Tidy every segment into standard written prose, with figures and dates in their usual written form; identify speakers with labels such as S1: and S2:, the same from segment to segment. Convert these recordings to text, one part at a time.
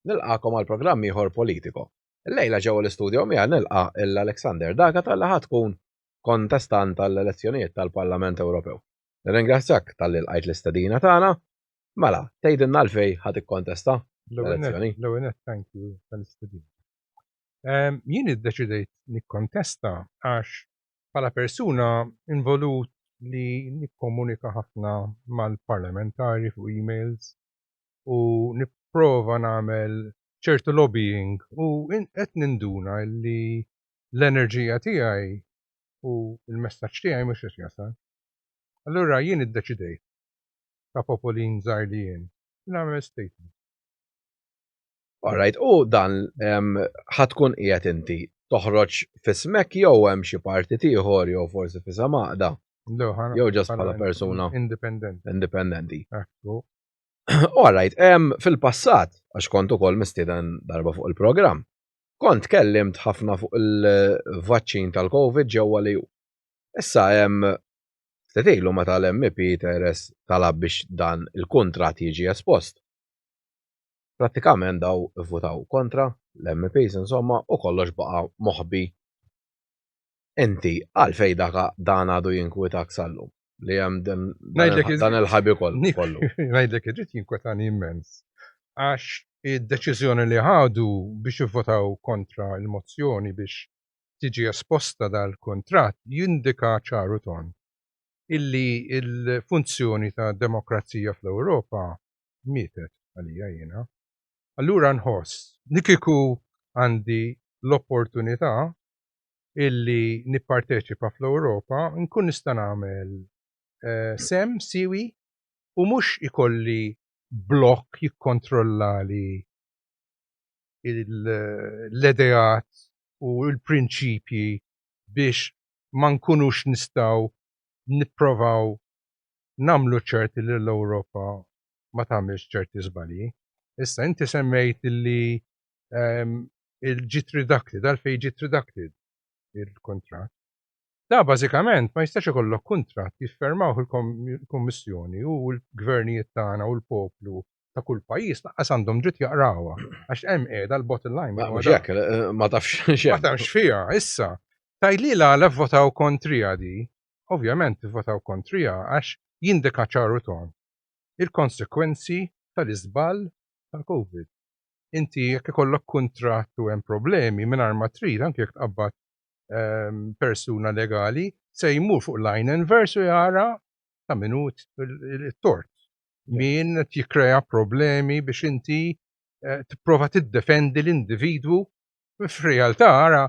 S1: Nilqagħkom għal programm ieħor Politico. Illejla ġewwa l-istudio miegħi nilqa' 'l Alexander D'Agata li ħa tkun kontestant għall-elezzjonijiet tal-Parlament Ewropew. Nirringrazzjak talli lqajt l-istedina tagħna. Mela, tgħidilna għalfejn ħa tikkontesta l-elezzjoni?
S2: L-ewwel nett thank you tal-istedina. Jien iddeċidejt nikkontesta għax bħala persuna involut li nikkomunika ħafna mal-parlamentari fuq emails u nipprova nagħmel ċertu lobbying u qed ninduna li l-enerġija tiegħi u l-messaġġ tiegħi mhux qed jasal. Allura jien iddeċidejt ta' popolin żgħir li jien nagħmel statement.
S1: All right, u dan ħa tkun qiegħed inti toħroġ f'ismek jew hemm xi partit ieħor jew forsi f'isem għaqda? Jew ġast bħala persuna
S2: indipendenti.
S1: Indipendenti. Ekku. All right, fil-passat, għax kont ukoll mistieden darba fuq il-programm, kont kellimt ħafna fuq il-vaċċin tal-Covid ġewwa li Issa hemm ftit ilu meta l-MEP Teres talab biex dan il-kuntratt jiġi espost. Prattikament daw ivvutaw kontra l-MEPs insomma u kollox baqa' moħbi. Inti għalfejn dak dan għadu jinkwitak sal-lum li hemm dan il-ħabi kollu?
S2: Ngħidlek id-dritt jinkwetani immens. Għax id-deċiżjoni li ħadu biex ivvotaw kontra l-mozzjoni biex tiġi esposta dal-kuntratt jindika ċar u tond illi l-funzjoni ta' demokrazija fl-Ewropa mietet għalija jiena. Allura nħoss li kieku għandi l-opportunità illi nipparteċipa fl-Ewropa nkun nista' nagħmel eh, sem siwi u mhux ikolli blokk jikkontrollali l-ideat u l-prinċipji biex ma nkunux nistgħu nipprovaw nagħmlu ċert li l-Ewropa ma tagħmilx ċerti żbalji. Issa inti semmejt li ehm, il-ġiet redacted, għalfejn ġiet redacted il-kuntratt. Da bażikament ma jistax ikollok kuntratt jiffermawh il-Kummissjoni u l-gvernijiet tagħna u l-poplu ta' kull pajjiż lanqas għandhom dritt jaqrawha għax hemm qiegħda l-bottom line.
S1: Ma mhux hekk, eh, ma tafx
S2: xejn. Ma tafx fiha, issa. Tgħidli l-għala vvotaw kontrija di, ovvjament votaw kontrija għax jindika ċar u tond il-konsekwenzi tal-iżball tal-Covid. Inti jekk ikollok kuntratt u hemm problemi mingħajr ma trid anke jekk tqabbad ehm, persuna legali se jmur fuq line inverse u jara ta' min hu t-tort. Min qed jikkrea problemi biex inti eh, tipprova tiddefendi l-individwu. F'realtà ara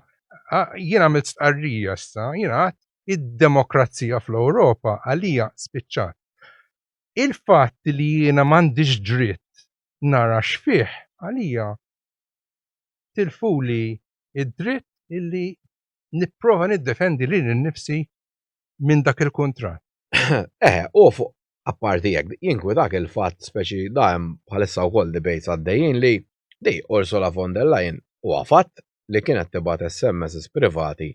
S2: jien għamilt stqarrija issa, jien għadt id-demokrazija fl-Ewropa għalija spiċċat. Il-fatt li jiena m'għandix dritt nara x'fih għalija tilfuli id-dritt illi nipprova niddefendi lili nnifsi minn dak il-kuntratt.
S1: Eh, u fuq apparti jekk jinkwitak il-fatt speċi da hemm bħalissa wkoll debates għaddejjin li di Ursula von der Leyen huwa fatt li kienet tibgħat SMSs privati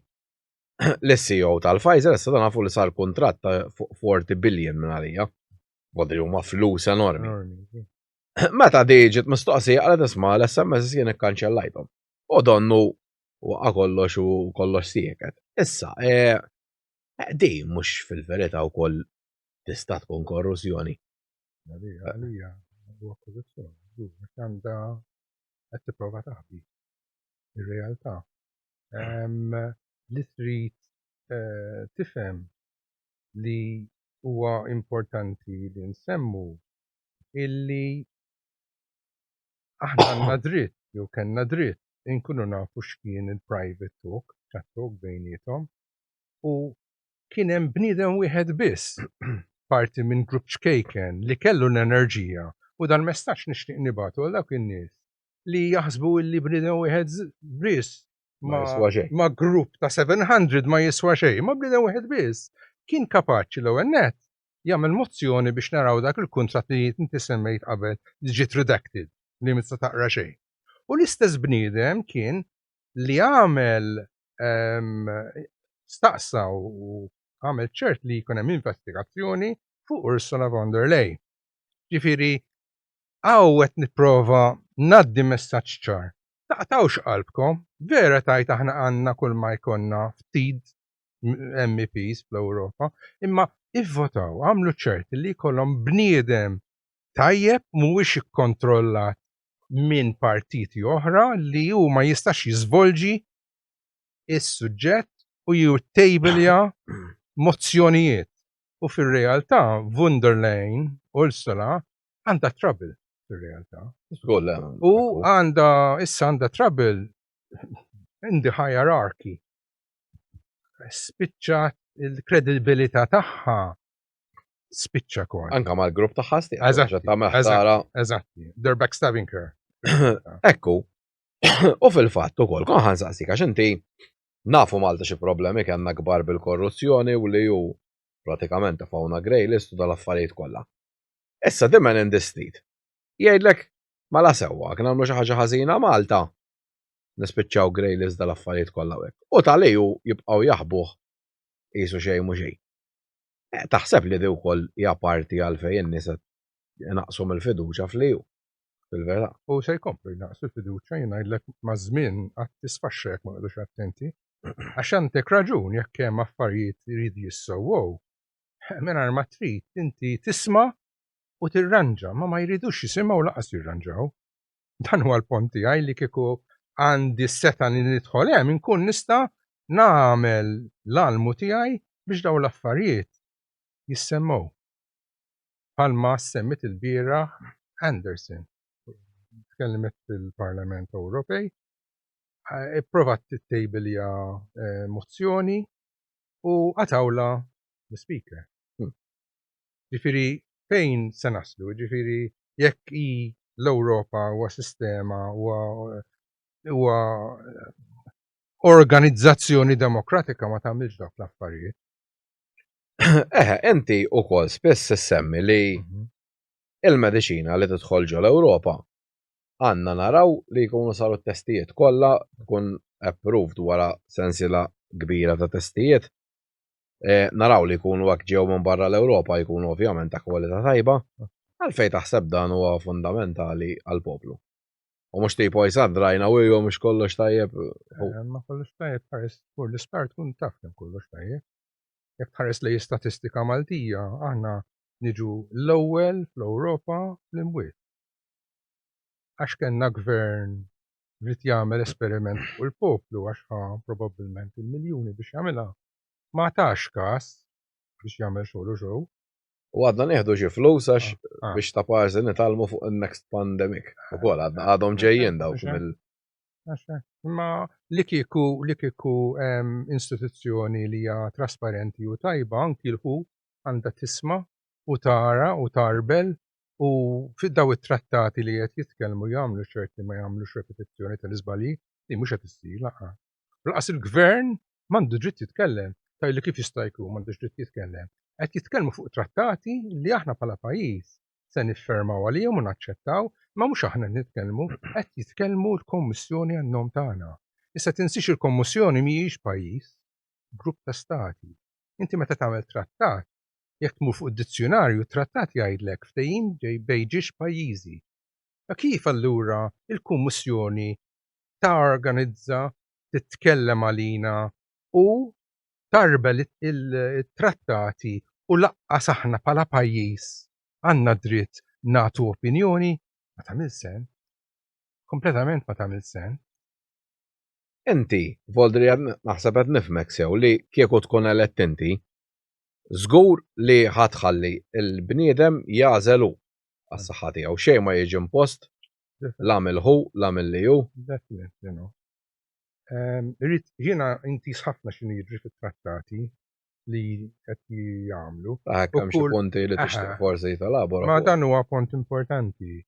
S1: lis-CEO tal-Pfizer, issa dan nafu li sar kuntratt ta' fuq 40 billion minn għalija. Bodri huma flus enormi. Meta di ġiet mistoqsija qalet isma' l-SMS jien ikkanċellajthom. U donnu waqa' kollox u kollox sieket. Issa, eh, di mhux fil-verità wkoll tista' tkun korruzzjoni.
S2: Għalija, għalija, huwa korruzzjoni. Għandha qed tipprova taħbi ir-realtà. Li trid eh, tifhem li huwa importanti li nsemmu illi aħna għandna dritt jew kellna dritt inkunu nafu x'kien il-private talk, chat talk bejniethom u kien hemm bniedem wieħed biss parti minn grupp ċkejken li kellu l-enerġija u dal-messaġġ nixtieq nibagħtu għal dawk in-nies li jaħsbu li bniedem wieħed biss
S1: ma,
S2: ma grupp ta' 700 ma jiswa xejn, ma bniedem wieħed biss kien kapaċi l-ewwel nett jagħmel mozzjoni biex naraw dak il-kuntratt li inti semmejt qabel li ġiet redacted li ma tista' taqra xejn. U l-istess bniedem kien li għamel ehm, staqsa u għamel ċert li jkun hemm investigazzjoni fuq Ursula von der Leyen. Ġifieri. Hawn qed nipprova ngħaddi messaġġ ċar. Taqtgħux qalbkom, vera tgħid aħna għandna kull ma jkollna ftit MEPs fl-Ewropa, imma ivvotaw, għamlu ċert li jkollhom bniedem tajjeb mhuwiex ikkontrollat minn partiti oħra li hu ma jistax jiżvolġi is-suġġett u jittejbilja mozzjonijiet. U fir-realtà von der Leyen, Ursula, għandha trouble fir-realtà. U għandha issa għandha trouble in the hierarchy. Spiċċat il-kredibilità tagħha spiċċa kważi.
S1: Anka mal-grupp tagħha stess.
S2: Eżatti. Eżatti. They're backstabbing her.
S1: Ekku. U fil-fatt ukoll kont ħa nsaqsik għax inti nafu Malta xi problemi kellna kbar bil-korruzzjoni u li hu pratikament tefgħuna grey list u dal-affarijiet kollha. Issa the man in the street jgħidlek mela sewwa jekk nagħmlu xi ħaġa ħażina Malta nispiċċaw grey list dal-affarijiet kollha u hekk. U tal-EU jibqgħu jaħbuh qisu xejn mhu xejn. Eh, taħseb li di wkoll hija parti għalfejn in-nies qed inaqqsu mill-fiduċja fl-EU? Fil-verità.
S2: U se jkomplu jnaqqsu l-fiduċja jien ngħidlek maż-żmien qatt tisfaxxa jekk ma noqogħdux attenti. Għax għandek raġun jekk hemm affarijiet li jridu jissewwew. Mingħajr ma trid inti tisma' u tirranġa, ma ma jridux jisimgħu lanqas jirranġaw. Dan huwa l-pont tiegħi li kieku għandi s-setgħa li nidħol hemm inkun nista' nagħmel l-almu tiegħi biex dawn l-affarijiet jissemmew. Bħalma semmit ilbieraħ Anderson. Tkellimet fil-Parlament Ewropej, ipprovat tittejbilja eh, mozzjoni u għatawla l-speaker. Hmm. Ġifieri fejn se naslu? Ġifieri jekk hi l-Ewropa huwa sistema huwa huwa organizzazzjoni demokratika ma tagħmilx dawk l-affarijiet.
S1: Eħe, inti wkoll spiss issemmi li mhm. il-mediċina li tidħol ġo l-Ewropa għandna naraw li jkunu saru t-testijiet kollha tkun approved wara sensiela kbira ta' testijiet. E, naraw li jkunu hekk ġew minn barra l-Ewropa jkunu ovvjament ta' kwalità tajba. Għalfejn taħseb dan huwa fundamentali għall-poplu? U mhux tipo jisad rajna u jew mhux kollox tajjeb.
S2: Eh, ma kollox tajjeb ħares fuq l-isptar tkun taf kemm kollox tajjeb. Jekk tħares lej statistika Maltija, aħna niġu l-ewwel fl-Ewropa fl-imwiet. Għax kellna gvern ried jagħmel esperiment fuq il-poplu għax ħa probabbilment il-miljuni biex jagħmilha. Ma tax każ biex jagħmel xogħlu xew.
S1: U għadna nieħdu xi flus għax ah, ah. biex ta' parsi nitgħallmu fuq il-next pandemic. Ukoll għadna għadhom ġejjin dawk mill.
S2: Imma li kieku li kieku istituzzjoni li hija trasparenti u tajba anki l-ħu għandha tisma' u tara u tarbel u fi daw it-trattati li qed jitkellmu jagħmlu ċert li ma jagħmlux repetizzjoni tal-iżbalji li mhux qed issir lanqas. Lanqas il-gvern m'għandu dritt jitkellem. Tgħidli kif jista' jkun m'għandux dritt jitkellem. Qed jitkellmu fuq trattati li aħna bħala pajjiż se niffermaw għalihom u naċċettaw, imma mhux aħna qed nitkellmu, qed jitkellmu l-Kommissjoni għan-nom tagħna. Issa tinsiex il-Kommissjoni mhijiex pajjiż, grupp ta' stati. Inti meta tagħmel trattat, jekk tmur fuq id-dizzjunarju, trattat jgħidlek ftehim bejn ġiex pajjiżi. Ma kif allura il-Kummissjoni torganizza, titkellem għalina u tarbel it-trattati u laqqas aħna bħala pajjiż għandna dritt nagħtu opinjoni? Ma tagħmilx sens. Kompletament ma tagħmilx sens.
S1: Inti, Voldri, naħseb qed nifhmek sew li kieku tkun elett inti, żgur li ħa tħalli l-bniedem jagħżel hu għas-saħħa tiegħu. Xejn ma jiġi impost la mill-WHO, la mill-EU.
S2: Definitely no. Irrid jiena intis ħafna x'inhu jiġri fit-trattati li qed jagħmlu.
S1: Ah, hemm xi punti li tixtieq forsi telabora.
S2: Ma dan huwa punt importanti.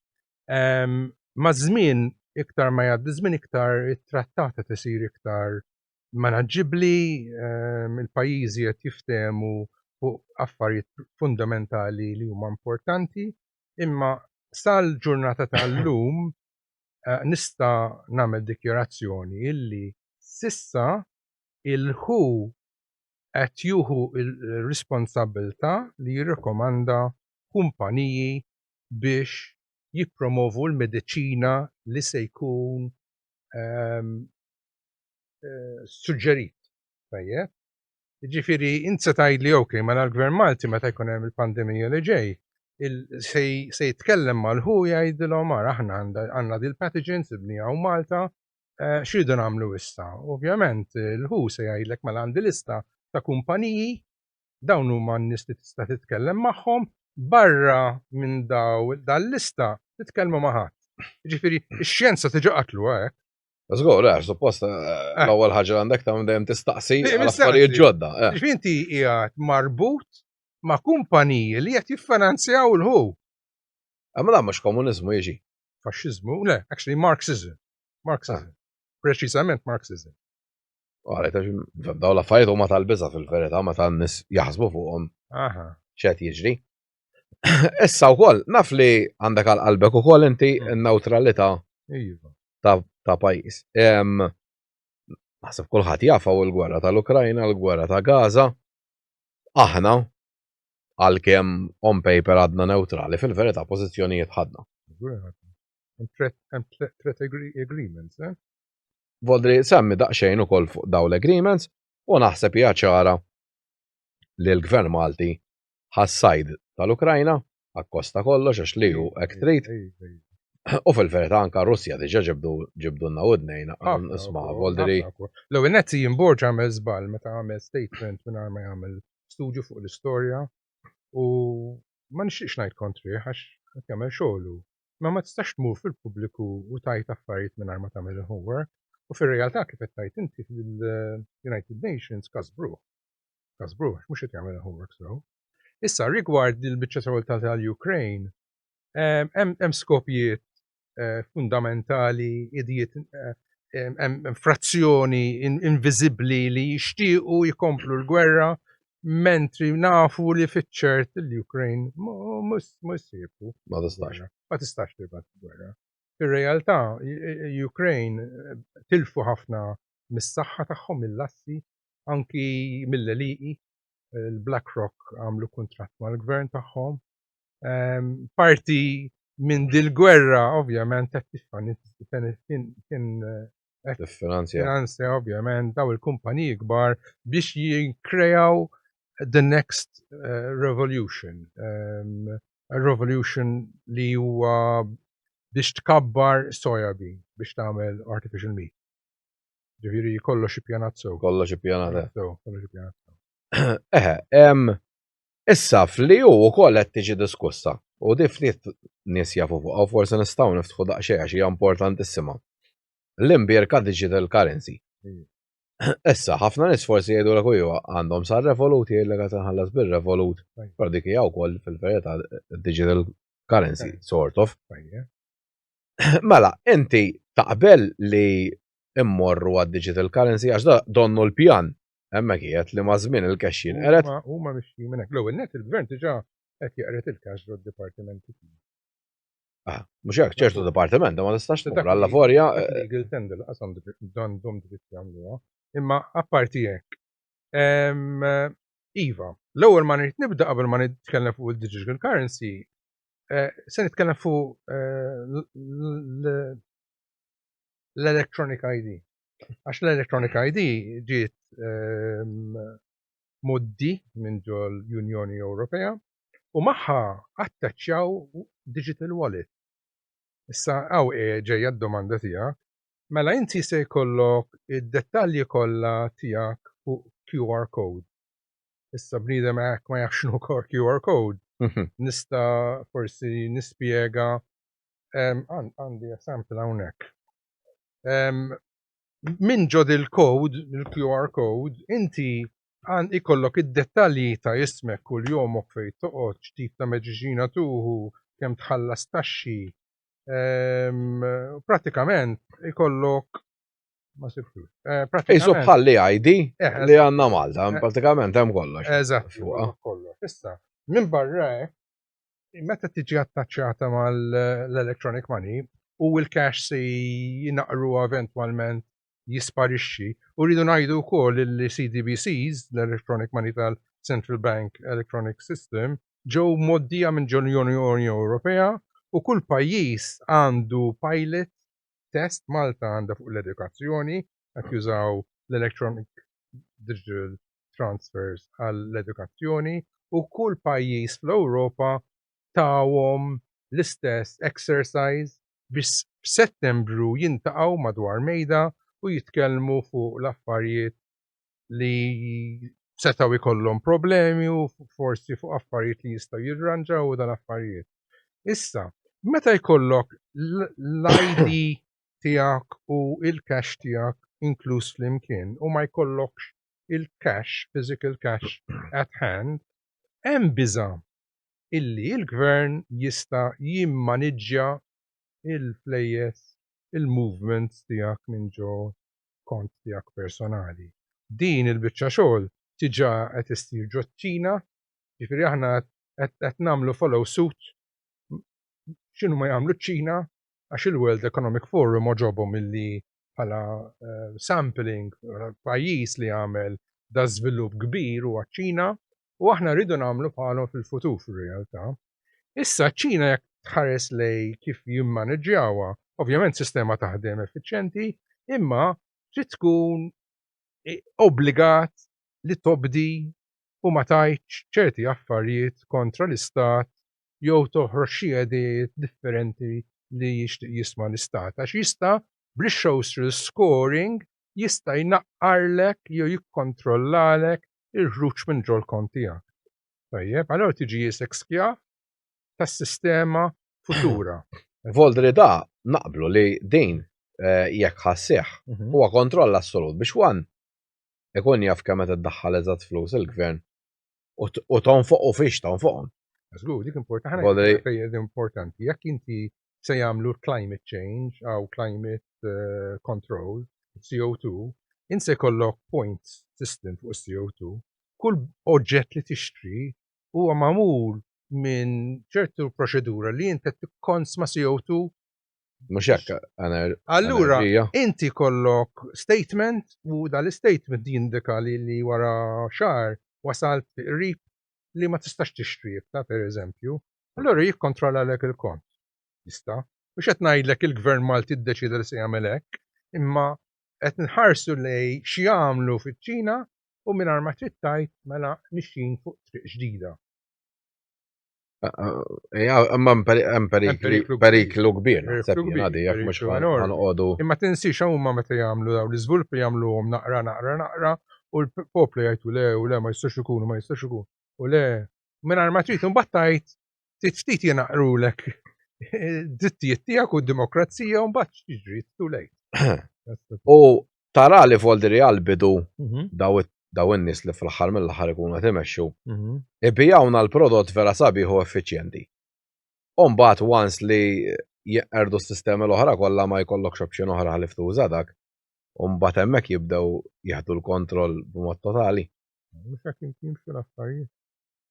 S2: Ma żmien iktar ma jgħaddi żmien iktar it-trattat qed isir iktar manaġġibbli, il-pajjiżi qed jiftehmu fuq affarijiet fundamentali li huma importanti, imma sal-ġurnata tal-lum eh, nista' nagħmel dikjarazzjoni illi sissa il-WHO qed juhu r-responsabbiltà li jirrikomanda kumpaniji biex jippromovu l-mediċina li se jkun ehm, eh, suġġerit. Tajjeb? Jiġifieri int se tgħidli ok, mela l-Gvern Malti meta jkun hemm il-pandemija li ġej, se jitkellem mal-ħu jgħidilhom ara aħna għandna dil-pathogen sibni hawn Malta, eh, x'ridu nagħmlu issa? Ovvjament il-ħu se jgħidlek mela għandi lista ta' kumpaniji dawn huma n-nies li tista' titkellem magħhom, barra minn daw dal-lista titkellmu ma' ħadd. Jiġifieri x-xjenza tiġi qatluha hekk.
S1: Żgur, eh, suppost eh, eh. l-ewwel ħaġa għandek tagħmel dejjem tistaqsi għal affarijiet ġodda.
S2: Eh. Ġifieri inti qiegħed marbut ma' kumpaniji li qed jiffinanzjaw il-ħu.
S1: Ma dan mhux komuniżmu jiġi.
S2: Faxxiżmu, le, actually Marxism. Marxism. Ah. Preċiżament Marxism.
S1: Għalet, daw l-affarijiet huma tal-biża fil-verità meta n-nies jaħsbu fuqhom x'qed jiġri. Issa wkoll naf li għandek għal qalbek ukoll inti mm. n-neutralità iva. ta' pajjiż. Naħseb kulħadd jaf hawn il-gwerra tal-Ukrajna, l-gwerra ta' Gaza. Aħna għalkemm on paper għadna neutrali, fil-verità pożizzjonijiet ħadna.
S2: Hemm threat agreements, eh?
S1: Voldri semmi daqsxejn ukoll fuq dawn l-agreements u naħseb hija ċara li l-Gvern Malti ħa s-side tal-Ukrajna akkost ta' kollox għax li hu hekk trid. U fil-verità anke r-Russja diġà ġibdu ġibdulna widnejna isma' voldri.
S2: L-ewwel nett Ian Borg għamel żball meta għamel statement mingħajr ma jagħmel studju fuq l-istorja u ma nixtieqx ngħid kontrih għax qed jagħmel xogħlu. Imma ma tistax tmur fil-pubbliku u tgħid affarijiet mingħajr ma tagħmel il-homework. U fir-realtà kif qed tgħid inti fil-United Nations kasbruh. Kasbruh għax mhux qed jagħmel il-homework sew. Issa rigward il-biċċa xogħol tal-Ukraine, hemm skopijiet eh, fundamentali, idijiet eh, hemm frazzjoni inviżibbli li jixtiequ jkomplu l-gwerra mentri nafu li fiċ-ċert l-Ukraine mhux jirbħu.
S1: Ma tistax.
S2: Ma tistax tirbaħ gwerra. Fir-realtà, Ukraine eh, tilfu ħafna mis-saħħa tagħhom mill-assi, anki mill-eliqi, il-BlackRock għamlu kuntratt mal-gvern tagħhom. Ehm, parti minn dil-gwerra ovvjament qed
S1: tiffinanzja.
S2: Finanzja ovvjament daw il-kumpaniji kbar biex jinkrejaw the next eh, revolution. Um, a revolution li huwa biex tkabbar soya bean biex tagħmel artificial meat. Ġifieri kollox ippjanat sew.
S1: Kollox ippjanat eh.
S2: sew, kollox ippjanat
S1: sew. Eħe, issa fli hu wkoll qed tiġi diskussa u di ftit nies jafu fuqha u forsi nistgħu niftħu daqsxejn għax hija importantissima. L-imbierka digital currency. Issa, ħafna nies forsi jgħidulek u iwa għandhom sar Revolut jgħidlek qed inħallas bir-Revolut, però dik hija wkoll fil-verità digital currency, sort of. Mela, inti taqbel li immorru għad-digital currency għax da donnu l-pjan hemmhekk qiegħed li maż-żmien il-cash jinqered.
S2: Huma mixjin minn hekk. L-ewwel nett il-gvern diġà qed jeqred il-cash ġod dipartimenti tiegħu.
S1: Ah, mhux hekk ċertu dipartimenti ma tistax tmur alla forja.
S2: Eh, legal tender laqas għandhom dritt jagħmluha. Imma apparti hekk. Iva, l-ewwel ma nrid nibda qabel ma nitkellem fuq il-digital currency, eh, se nitkellem fuq eh, l-electronic ID. Għax l-electronic ID ġiet ehm, moddi minn ġol Unjoni Ewropea u magħha attaċċjaw digital wallet. Issa hawn ġejja d-domanda tiegħek. Mela inti se jkollok id-dettalji kollha tiegħek fuq QR code. Issa bniedem hekk ma jafx x'inhu QR code. Mhm. Nista' forsi nispjega għandi sample hawnhekk. Minn ġod il-code, il-QR code, inti għan ikollok id-dettalji ta' ismek kull jomok fejn toqgħod, x'tip ta' mediċina tuħu, kemm tħallas taxxi. Pratikament ikollok ma sibtux.
S1: Eh, Isu bħal ID eh, li għandna Malta, eh, pratikament hemm kollox.
S2: Eżatt, kollox. Issa, minn barra hekk, meta tiġi attaċċjata mal-electronic money u l-cash se jinaqru eventwalment jisparixxi. U rridu ngħidu wkoll li CDBCs, l-Electronic Money tal-Central Bank Electronic System, ġew moddija minn ġol-Unjoni Ewropea U kull pajjiż għandu pilot test, Malta għandha fuq l-edukazzjoni, qed jużaw l-electronic digital transfers għall-edukazzjoni u kull pajjiż fl-Ewropa tawhom l-istess exercise biex f'Settembru jintaqgħu madwar mejda u jitkellmu fuq l-affarijiet li setgħu jkollhom problemi u forsi fuq affarijiet li jistgħu jirranġaw u dan affarijiet. Issa, meta jkollok l-ID tiegħek u il-cash tiegħek inkluż flimkien u ma jkollokx il-cash, physical cash at hand, hemm biża' illi l-gvern jista' jimmaniġġja il-flejjes, il-movements tiegħek minn ġo kont tiegħek personali. Din il-biċċa xogħol diġà qed issir ġoċ-Ċina, ġifieri aħna qed nagħmlu follow suit x'inhu ma jagħmlu ċ-Ċina għax il-World Economic Forum għoġobhom illi bħala eh, sampling pajjiż li għamel da żvilupp kbir huwa ċ-Ċina u aħna rridu nagħmlu bħalhom fil-futur fir-realtà. Issa ċ-Ċina jekk tħares lej kif jimmaneġġjawha, ovvjament sistema taħdem effiċjenti, imma trid tkun eh, obbligat li tobdi u ma tgħidx ċerti affarijiet kontra l-istat jew toħroġ xi idejiet differenti li jixtieq jisma' l-istat għax jista' bl-social scoring jista' jnaqqarlek jew jikkontrollalek il-ħruġ minn ġol-kont tiegħek. Tajjeb, allura tiġi jisek skjav tas-sistema futura.
S1: Voldri da naqblu li din eh, jekk ħassieħ mhm. huwa kontroll assolut biex wan ikun jaf kemm qed iddaħħal eżatt flus il-gvern u tonfoq u fiex tonfoqhom.
S2: Żgur, dik importanti. Importanti. Jekk inti se jagħmlu climate change għaw climate eh, control, CO2, int se jkollok points system fuq CO2, kull oġġett li tixtri huwa magħmul minn ċertu proċedura li inti qed tikkonsma CO2
S1: Mhux hekk
S2: Allura, inti kollok statement u dal-statement jindika li li wara xahar wasalt qrib li ma tistax tixtri iktar, per eżempju. Allura jikkontrolla lek il-kont. Jista'. Mhux qed ngħidlek il-Gvern Malti ddeċida li se jagħmel hekk, imma qed nħarsu lej x'jagħmlu fiċ-Ċina u mingħajr ma trid tgħid mela mixjin fuq triq ġdida.
S1: Imma hemm periklu kbir, naħseb jien għadi jekk mhux ħanqogħdu.
S2: Imma tinsiex huma meta jagħmlu dawn l-iżviluppi jagħmluhom naqra naqra naqra u l-poplu jgħidu le u le ma jistax ikunu ma jistax ikun u le mingħajr ma trid imbagħad tgħid ftit ftit jingħaqrulek drittijiet tiegħek u d-demokrazija u mbagħad x'jiġri too late.
S1: U tara li Voldiri għal-bidu mhm. daw in-nies li fl-aħħar mill-aħħar ikunu qed imexxu, mhm. ibijawna l-prodott vera sabiħ u effiċjenti. U mbagħad once li jeqerdu s-sistemi l-oħra kollha ma jkollokx option oħra ħlief tuża dak, u mbagħad hemmhekk jibdew jieħdu l-kontroll b'mod totali.
S2: Mhux hekk jimxu l-affarijiet.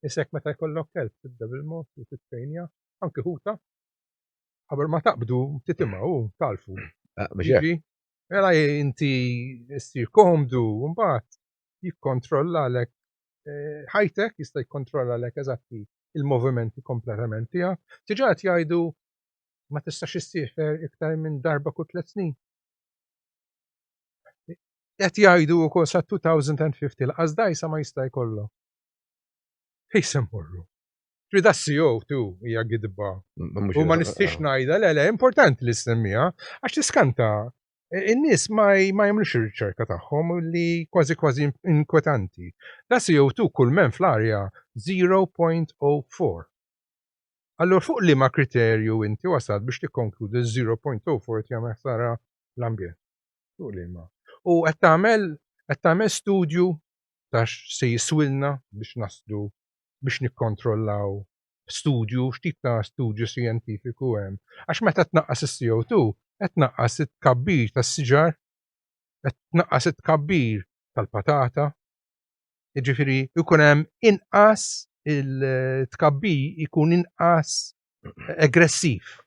S2: Isek meta jkollok kelb tibda bil-mod u tittrejnja, anki ħuta. Qabel ma taqbdu titimgħu u talfu.
S1: Eh, mhux hekk.
S2: Mela inti ssir komdu mbagħad jikkontrollalek eh, ħajtek, jista' jikkontrollalek eżatti il-movimenti kompletament tiegħek. Diġà qed jgħidu ma tistax issiefer iktar minn darba kull tliet snin. Qed jgħidu wkoll sa 2050 laqas dajsa ma jista' jkollok. Fejn se mmorru? Ġifieri da CO2 hija gidba. U ma nistix ngħidha, le le, importanti li ssemmiha, għax tiskanta in-nies ma jagħmlux ir-riċerka tagħhom li kważi kważi inkwetanti. Da CO2 kull men fl-arja 0.04. Allura fuq liema kriterju inti wasalt biex tikkonkludi 0.04 qed jagħmel ħsara l-ambjent? Fuq liema. U qed tagħmel qed tagħmel studju ta' x'se jiswilna biex naslu biex nikkontrollaw studju, x'tip ta' studju xjentifiku hemm. Għax meta tnaqqas is-CO2, qed tnaqqas it-tkabbir tas-siġar, qed tnaqqas it-tkabbir tal-patata. Jiġifieri jkun hemm inqas il-tkabbir ikun inqas aggressiv.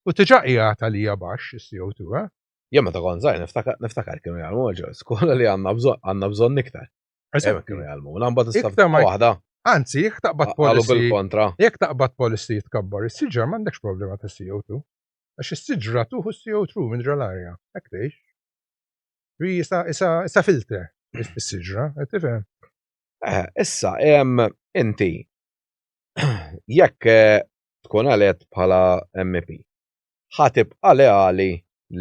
S2: U diġà qiegħed għalija baxx is-CO2, eh?
S1: Jien meta kont żgħir niftakar kienu jgħallmu ġo skola li għandna bżonn għandna bżonn iktar. Eżatt. Kienu jgħallmu. Namba tista' waħda.
S2: Anzi, jekk taqbad
S1: policy. bil-kontra.
S2: Jekk taqbad policy tkabbar is-siġra m'għandekx problema ta' CO2. Għax is-siġra tuħu CO2 minn ġol-arja. Hekk tgħix. Issa issa filter is-siġra, qed tifhem?
S1: Eh, issa, inti jekk eh, tkun elett bħala MEP, ħa tibqa' leali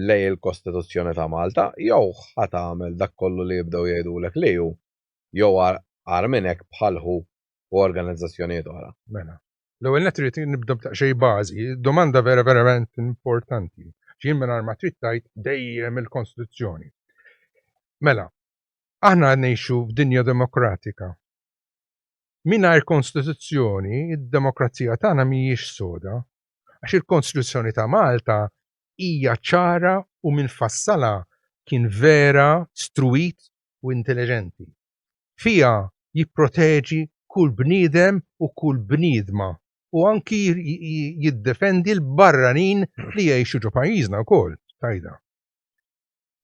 S1: lejn il-Kostituzzjoni ta' Malta jew ħa tagħmel dak kollu li jibdew jgħidulek li hu jew agħar minn hekk bħal who u organizzazzjonijiet oħra?
S2: Mela, l-ewwel nett irrid nibda b'daqsxejn bażi, domanda vera verament importanti. Jien mingħajr ma trid tgħid dejjem il-Kostituzzjoni. Mela, aħna ngħixu f'dinja demokratika. Mingħajr Kostituzzjoni, id-demokrazija tagħna mhijiex soda. Għax il-Kostituzzjoni ta' Malta hija ċara u min fassalha kien vera struwit u intelliġenti. Fiha jipproteġi kull bniedem u kull bniedma u anki jiddefendi l-barranin li jgħixu ġo pajjiżna wkoll, tajda.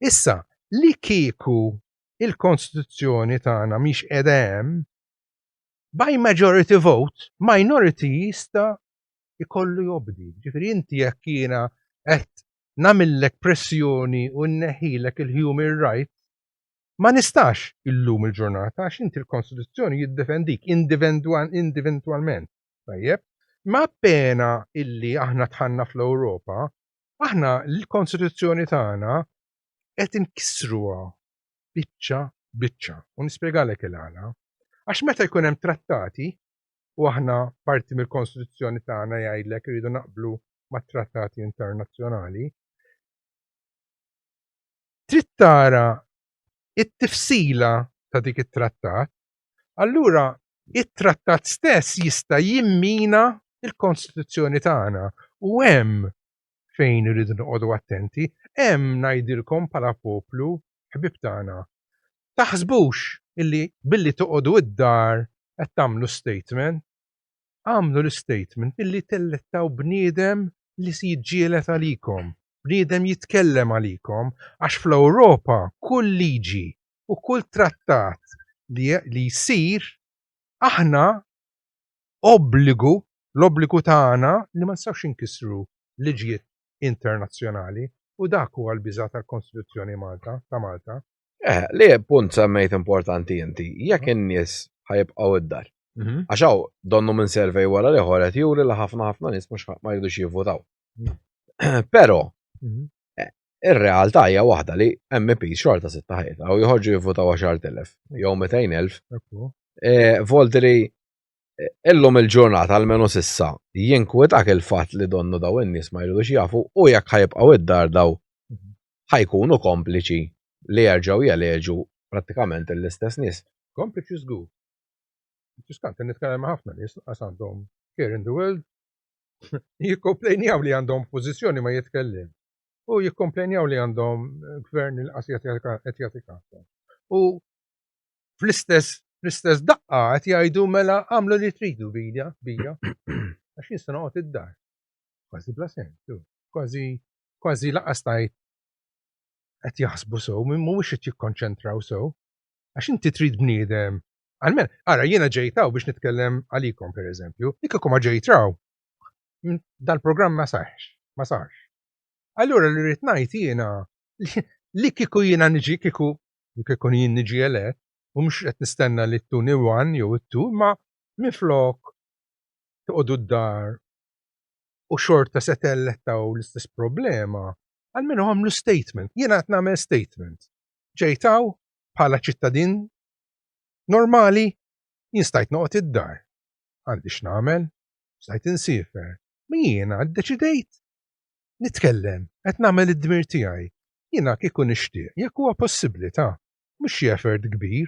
S2: Issa, li kieku il-Kostituzzjoni tagħna mhix qiegħda hemm, by majority vote, minority jista' jkollu jobdi. Ġifieri inti jekk jiena qed nagħmillek pressjoni u nneħħilek il-human right, ma nistax illum il-ġurnata għax inti l-Kostituzzjoni jiddefendik individwalment. Tajjeb? Ma appena illi aħna dħalna fl-Ewropa, aħna l-Kostituzzjoni tagħna qed inkissruha biċċa biċċa. U nispjegalek il-għala. Għax meta jkun hemm trattati, u aħna parti mill-Kostituzzjoni tagħna jgħidlek irridu naqblu mat-trattati internazzjonali, trid tara it-tifsila ta' dik it-trattat, allura it-trattat stess jista' jimmina il-Kostituzzjoni tagħna u hemm fejn irridu noqogħdu attenti, hemm ngħidilkom bħala poplu ħbieb tagħna. Taħsbux illi billi toqogħdu id-dar qed tagħmlu statement, għamlu l-statement billi tellettaw bniedem li si jiġġieled għalikom, bniedem jitkellem għalikom, għax fl-Ewropa kull liġi u kull trattat li, li jsir aħna obbligu, l-obbligu tagħna li ma nistgħux inkissru liġijiet internazzjonali u dak huwa l-biża' tal-Kostituzzjoni Malta ta' Malta.
S1: Eh, li punt semmejt importanti inti, jekk in-nies ħajibqgħu id-dar. Mhm. Għax hawn donnu minn survey wara li ħoret juri li ħafna ħafna nies mhux ma jridux jivvotaw. Mhm. Però mhm. eh, ir-realtà hija waħda li MP xorta sitta ħajta u joħorġu jivvotaw 10,000 jew 200,000. Eh, Voldri illum il-ġurnata almenu sissa jinkwetak il-fatt li donnu daw in-nies ma jridux jafu u jekk ħajibqgħu id-dar daw mhm. ħajkunu kompliċi li jerġgħu jeleġu prattikament l-istess nies.
S2: Kompliċi żgur. Ġuskant, nitkellem ma' ħafna nies qas għandhom care in the world jikkomplejnjaw li għandhom pożizzjoni ma jitkellim. U jikkomplejnjaw li għandhom gvern il qas qed jagħti U fl-istess fl-istess daqqa qed jgħidu mela għamlu li tridu bija, bija. Għax jien se noqgħod id-dar. Kważi bla sens, kważi kważi laqas tajt qed jaħsbu sew, mhumiex qed jikkonċentraw sew. Għax inti trid bniedem. Għalmen, ara jiena ġejtaw biex nitkellem għalikom pereżempju, kieku ma ġejtraw. Dal-programm ma sarx, ma sarx. Allura li rrid ngħid jiena li kieku jiena niġi kieku li kieku jien niġi elett, u mhux qed nistenna li ttuni one jew it-two, imma minflok toqogħdu d-dar u xorta se tellettaw l-istess problema, għalmenu għamlu statement. Jiena qed nagħmel statement. Ġejtaw bħala ċittadin normali, jien stajt noqgħod id-dar. Għandi x'nagħmel, stajt insiefer. Ma jiena ddeċidejt nitkellem, qed nagħmel id-dmir tiegħi. Jiena kieku nixtieq, jekk huwa possibbli ta' mhux xi effort kbir,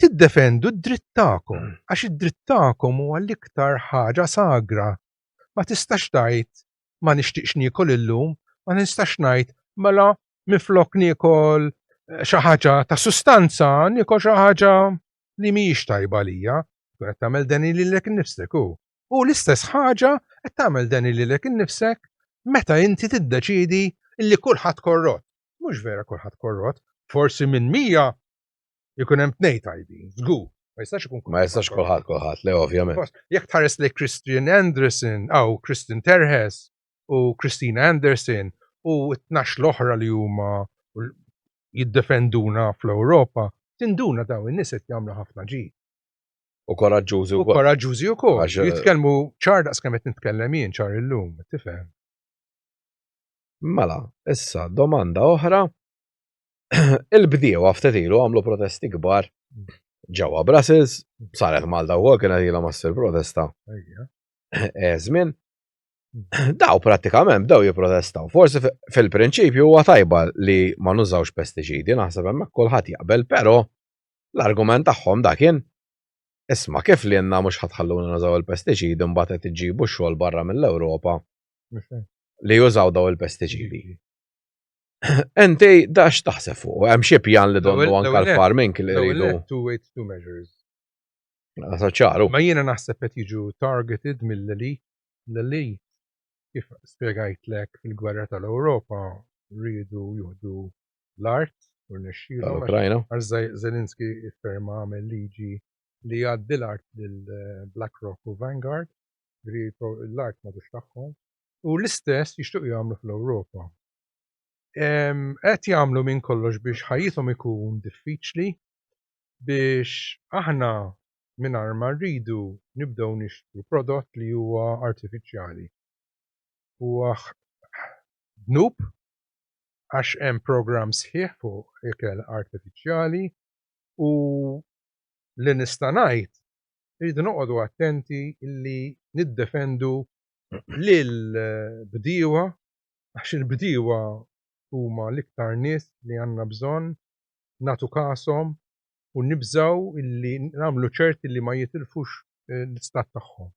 S2: tiddefendu d-dritt tagħkom, għax id-dritt tagħkom huwa l-iktar ħaġa sagra. Ma tistax tgħid ma nixtieqx niekol illum, ma nistax ngħid mela minflok niekol eh, xi ħaġa ta' sustanza, niekol xi ħaġa li mhijiex tajba għalija. Tkun qed tagħmel deni lilek innifsek hu. U l-istess ħaġa qed tagħmel deni lilek innifsek meta inti tiddeċiedi li kulħadd korrott. Mhux vera kulħadd korrott, forsi minn 100 ikun hemm tnejn tajbin, żgur. Ma jistax ikun
S1: Ma jistax kulħadd kulħadd, le ovvjament.
S2: Jekk tħares li Christian Anderson, aw Christian Terhes u Christina Anderson u t-tnax l-oħra li huma jiddefenduna fl-Ewropa, tinduna daw in-nies qed jagħmlu ħafna ġid.
S1: U koraġġużi
S2: wkoll. U koraġġużi wkoll. Jitkellmu ċar daqs kemm qed nitkellem jien ċar illum, tifhem.
S1: Mela, issa domanda oħra. Il-bdiewa ftit ilu għamlu protesti kbar ġewwa Brussels, saret Malta wkoll kienet ilha ma ssir protesta. Eh, żmien. Daw prattikament bdew jipprotestaw. Forsi fil-prinċipju huwa tajba li ma nużawx pestiċidi, naħseb hemmhekk kulħadd jaqbel, però l-argument tagħhom da kien isma' kif li jenna mhux ħatħalluna nużaw il-pestiċidi mbagħad qed iġibu x-xogħol barra mill-Ewropa li jużaw daw il-pestiċidi. Inti da x'taħseb fuq? Hemm xi pjan li donnu anke l-farming li jridu.
S2: Two weights, two measures.
S1: Naħseb ċaru.
S2: Ma jiena naħseb qed jiġu targeted mill-elite, l-elite kif spjegajtlek fil-gwerra tal-Ewropa rridu juhdu l-art u rnexxielhom.
S1: Tal-Ukrajna.
S2: Għax Zelenski ifferma għamel liġi li jgħaddi l-art lil BlackRock u Vanguard, l-art m'għadux tagħhom. U l-istess jixtiequ jagħmlu fl-Ewropa. Qed jagħmlu minn kollox biex ħajjithom ikun diffiċli biex aħna mingħajr ma rridu nibdew nixtru prodott li huwa artifiċjali. Huwa dnub għax hemm programm sħiħ fuq ikel artifiċjali u li nista' ngħid irridu noqogħdu attenti li niddefendu lil bdiewa għax il-bdiewa huma l-iktar nies li għandna bżonn nagħtu kashom u nibżgħu illi nagħmlu ċert illi ma jitilfux eh, l-istat tagħhom.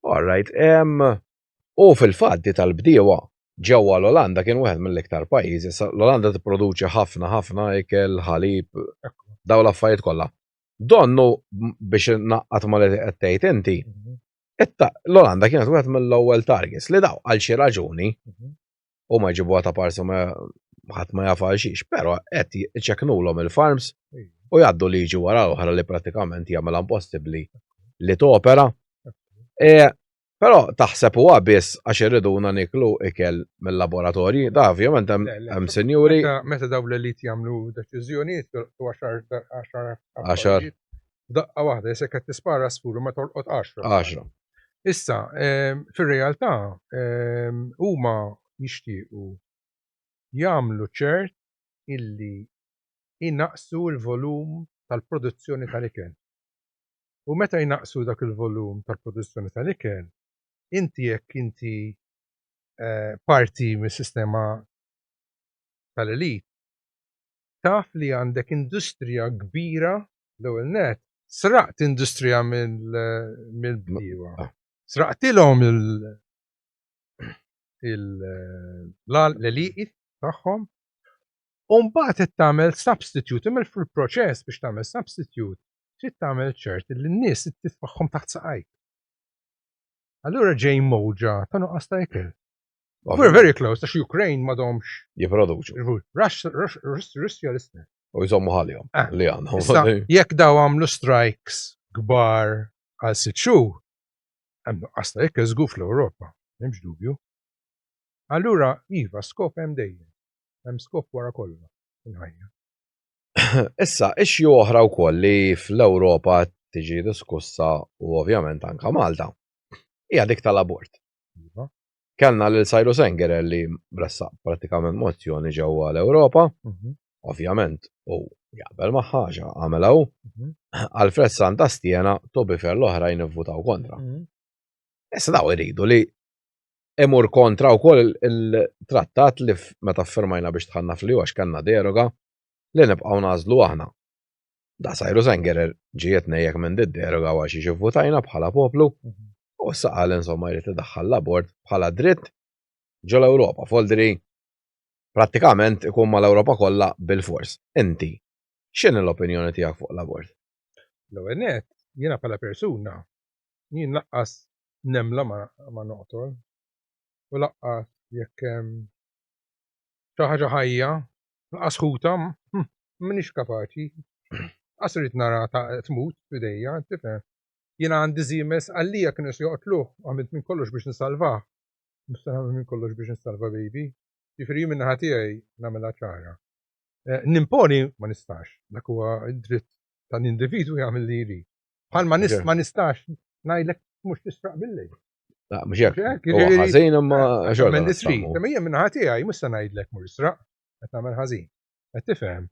S1: All right, u fil-fatt di tal-bdiewa ġewwa l-Olanda kien wieħed mill-iktar pajjiżi. L-Olanda tipproduċi ħafna ħafna ikel, ħalib, daw l-affarijiet kollha. Donnu biex naqqat ma li qed tgħid inti, mhm. l-Olanda kienet wieħed mill-ewwel targets li daw għal xi raġuni mhm. u ma jġibuha ta' parsi ma ħadd ma jaf għal xiex, però qed iċekknulhom il-farms u jgħaddu liġi wara l-oħra li pratikament jagħmilha impossibbli li topera. E, però taħseb huwa biss għax irriduna niklu ikel mill-laboratorji, da ovvjament hemm sinjuri.
S2: Meta daw l-elit jagħmlu deċiżjonijiet tu għaxar
S1: għaxar.
S2: Daqqa waħda, jisek qed tispara sfuru ma tolqot 10.
S1: 10.
S2: Issa, ehm, fir-realtà ehm, huma jixtiequ jagħmlu ċert illi inaqqsu l-volum tal-produzzjoni tal-ikel. U meta jnaqqsu dak il-volum tal-produzzjoni tal-ikel, inti jekk inti eh, parti mis-sistema tal-elit, taf li għandek industrija kbira l-ewwel net, sraqt industrija mill-bdiewa. Ah. Sraqtilhom l-għeliqi tagħhom u mbagħad qed tagħmel substitute, imma fil-proċess biex tagħmel substitute, trid tagħmel ċert li n-nies titfagħhom taħt saqajk. Allura ġej mowġa ta' nuqqas ta' ikel. We're very close, għax Ukraine m'għadhomx.
S1: Jipproduċu.
S2: Russja l-istess.
S1: U jżommu ħalihom ah. li
S2: għandhom. Jekk daw għamlu strikes kbar għal sitt xhur, hemm nuqqas ta' ikel żgur fl-Ewropa, m'hemmx dubju. Allura, iva, skop hemm dejjem. Hemm skop wara kollox fil-ħajja.
S1: Issa, issue oħra wkoll li fl-Ewropa tiġi diskussa u ovvjament anka Malta, hija dik tal-abort. Iva. Kellna lil Cyrus Engerer li ressaq pratikament mozzjoni ġewwa l-Ewropa, mhm. ovvjament u jaqbel magħha għax għamela hu. Mhm. Alfred Sant astiena to be fair l-oħrajn ivvutaw kontra. Mhm. Issa daw iridu li imur kontra wkoll il-trattat li meta ffirmajna biex tħanna fl għax kellna deroga li nibqgħu nagħżlu aħna. Da Cyrus Engerer ġie jitnejjek minn di deroga għal xiex ivvutajna bħala poplu u issa qal insomma jrid idaħħal l-abort bħala dritt ġo l-Ewropa. Foldri prattikament ikun mal-Ewropa kollha bil-fors. Inti, x'inhi l-opinjoni tiegħek fuq l-abort?
S2: L-ewwel nett, jiena bħala persuna, jien laqqas nemla ma noqtol u laqqas jekk hemm xi ħaġa ħajja Lanqas ħuta, m'iniex kapaċi. Qas irrid nara ta' tmut f'idejja, tifhem. Jiena għandi żiemel Sqallija kienu se joqtluh, għamilt minn kollox biex nsalvah. Mhux se nagħmel minn kollox biex nsalva baby. Jiġifieri jien min-naħa tiegħi nagħmilha ċara. Eh, nimponi ma nistax, dak huwa d-dritt tal-individwu jagħmel li jrid. Bħal ma ma nistax ngħidlek mhux tisraq billejl.
S1: La, mhux hekk. Huwa ħażin imma
S2: eh, xorta. Minn nisri, imma jien min-naħa tiegħi mhux se ngħidlek mhux tisraq, qed nagħmel ħażin. Qed tifhem.